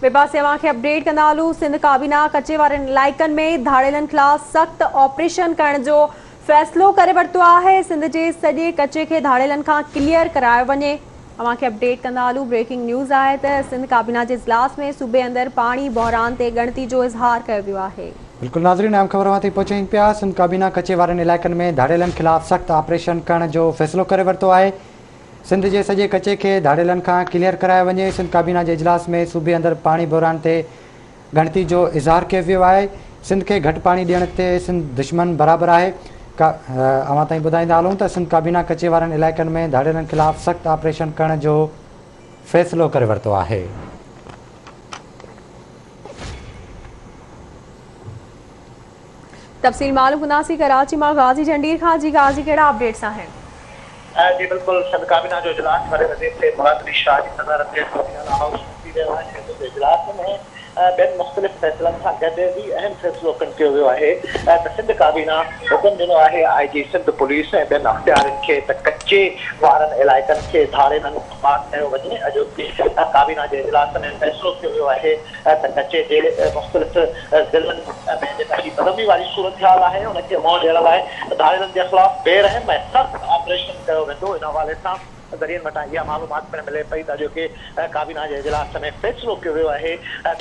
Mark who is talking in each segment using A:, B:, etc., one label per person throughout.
A: ٻئي پاسي اوهان کي اپڊيٽ ڪندا هلون سنڌ ڪابينا ڪچي وارن علائقن ۾ ڌاڙيلن خلاف سخت آپريشن ڪرڻ جو فيصلو ڪري ورتو آهي سنڌ جي سڄي ڪچي کي ڌاڙيلن کان ڪليئر ڪرايو وڃي اوهان کي اپڊيٽ ڪندا هلون بريڪنگ نيوز آهي ته سنڌ ڪابينا جي اجلاس ۾ صوبي اندر پاڻي بحران تي ڳڻتي جو اظهار ڪيو ويو آهي.
B: بلڪل ناظرين اهم خبر اوهان تائين پهچايون پيا سنڌ ڪابينا ڪچي وارن علائقن ۾ ڌاڙيلن خلاف سخت آپريشن ڪرڻ جو فيصلو ڪري ورتو آهي سنڌ جي سڄي ڪچي کي ڌاڙيلن کان ڪليئر ڪرايو وڃي، سنڌ ڪابينا جي اجلاس ۾ صوبي اندر پاڻي بحران تي ڳڻتي جو اظهار ڪيو ويو آهي، سنڌ کي گهٽ پاڻي ڏيڻ تي سنڌ دشمن برابر آهي، اوهان تائين ٻڌائيندا هلون ته سنڌ ڪابينا ڪچي وارن علائقن ۾ ڌاڙيلن خلاف سخت آپريشن ڪرڻ جو فيصلو ڪري ورتو آهي.
A: تفصيل معلوم ڪنداسين ڪراچي مان غازي جهنڊير کان جي غازي ڪهڙا اپڊيٽس آهن.
C: جي بلڪل سنڌ ڪابينا جو اجلاس وڏي وزير سيد مراد علي شاهه جي صدارت هيٺ وزيراعليٰ هائوس ۾ ٿي رهيو آهي جنهن اجلاس ۾ ٻين مختلف فيصلن سان گڏ هي اهم فيصلو پڻ ڪيو ويو آهي ته سنڌ ڪابينا حڪم ڏنو آهي آء جي سنڌ پوليس ۽ ٻين اختيارين کي ته ڪچي وارن علائقن کي ڌاڙيلن کان پاڪ ڪيو وڃي اڄوڪي ڪابينا جي اجلاس ۾ فيصلو ڪيو ويو آهي ته ڪچي جي مختلف ضلعن ۾ جيڪا هي بدامني واري صورتحال آهي ان کي منهن ڏيڻ لاء ڌاڙيلن جي خلاف بي رحم ۽ سخت آپريشن ڪيو ويندو ان حوالي سان ذريعن وٽان اها معلومات پڻ ملي پئي ته اڄوڪي ڪابينا جي اجلاس ۾ فيصلو ڪيو ويو آهي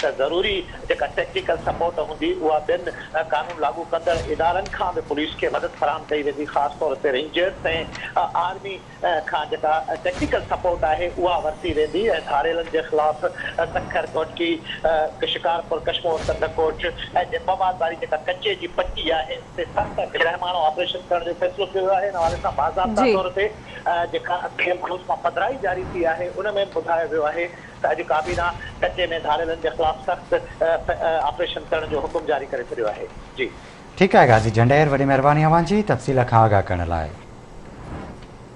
C: ته ضروري جيڪا ٽيڪنيڪل سپورٽ هوندي اها ٻين قانون لاڳو ڪندڙ ادارن کان به پوليس کي مدد فراهم ڪئي ويندي خاص طور تي رينجرز ۽ آرمي کان جيڪا ٽيڪنيڪل سپورٽ آهي اها ورتي ويندي ۽ ڌاڙيلن جي خلاف سکر، گهوٽڪي، شڪارپور، ڪشمور، ڪنڌڪوٽ ۽ جيڪب آباد واري جيڪا ڪچي جي پٽي آهي اتي سخت ۽ بي رحماڻو آپريشن ڪرڻ جو فيصلو ڪيو ويو آهي ان حوالي سان باضابطا طور تي جيڪا پي ايم هائوس مان پڌرائي جاري ٿي آهي ان ۾ به ٻڌايو ويو آهي ته اڄ ڪابينا ڪچي ۾ ڌاڙيلن جي خلاف سخت آپريشن ڪرڻ جو حڪم جاري ڪري ڇڏيو آهي. جي.
B: ٺيڪ آهي غازي جهنڊير وڏي مهرباني اوهان جي تفصيل کان آگاهه ڪرڻ لاء.